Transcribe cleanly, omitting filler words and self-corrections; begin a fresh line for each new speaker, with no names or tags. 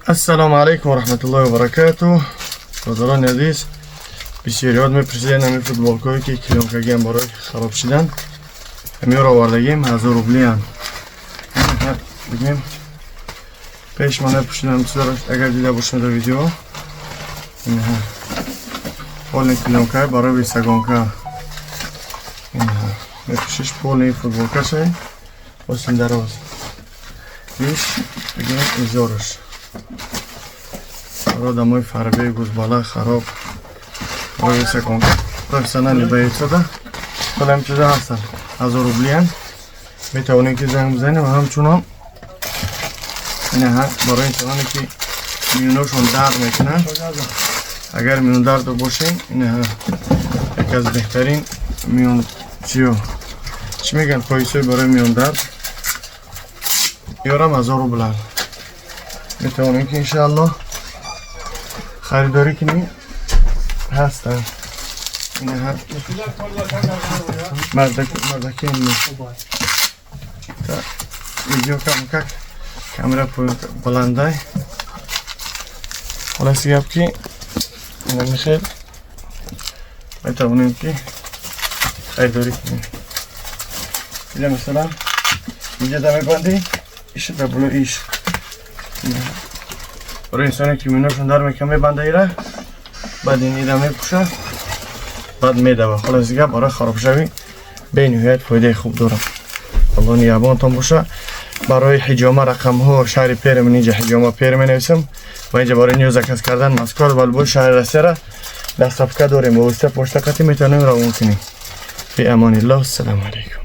Ассалому алайкум ва раҳматуллоҳи ва баракатуҳ. Бародарони азиз, бисёриёт мепурсиданд, ҳамин футболкое, ки клёнкагиам, барои хароб шидан, ҳамиёро овардагим, 1000 рублиян. Бигем, пеш ма мепӯшидам чизаро, агар дида бошем дар видео. Инҳа полный клёнка барои весогонка, инҳа мепӯшиш, полный футболкаше, осин дароз иш, бигем, изораш барои одамои фарбе, гузбала, хароб, барои весогонка, профессиональный боецода ҳолам чиза ҳастанд, 1000 рублиян. Метавонем, ки занг бизанем. Ва ҳамчунон инаҳа барои инсононе, ки миёношон дард мекунанд. Агар миёндард бошем, инаҳа яке аз беҳтарин миён чиё, чӣ мегӯянд, поясҳои барои миёндард, ёрам 1000 рублан. Метавонем, ки иншааллоҳ харидорӣ кунем, ҳастанд. Инаҳа мардаки видео как камера баландай. Холаси гап, ки ина михел метавонем, ки харидорӣ кунем. Иля, масалан, инҷа да мебандӣ, иша да боло иш. Барои инсоне, ки миёнашон дар мекунад, мебанда ира, баъд ин ира мепӯша, баъд медава. Холаси гап, барои харобшавӣ бениҳоят фоидаи хуб дорад. Алло нигаҳбонтон боша. Барои ҳиҷома рақамҳо шаҳри Перм, инҷа ҳиҷома Перм менависам ва инҷа барои ниёз заказ кардан Москва ва любой шаҳри Россияра доставка дорем. Ба восита почта қатӣ метавонем равон кунем. Фи амониллоҳ, ассалому алайкум.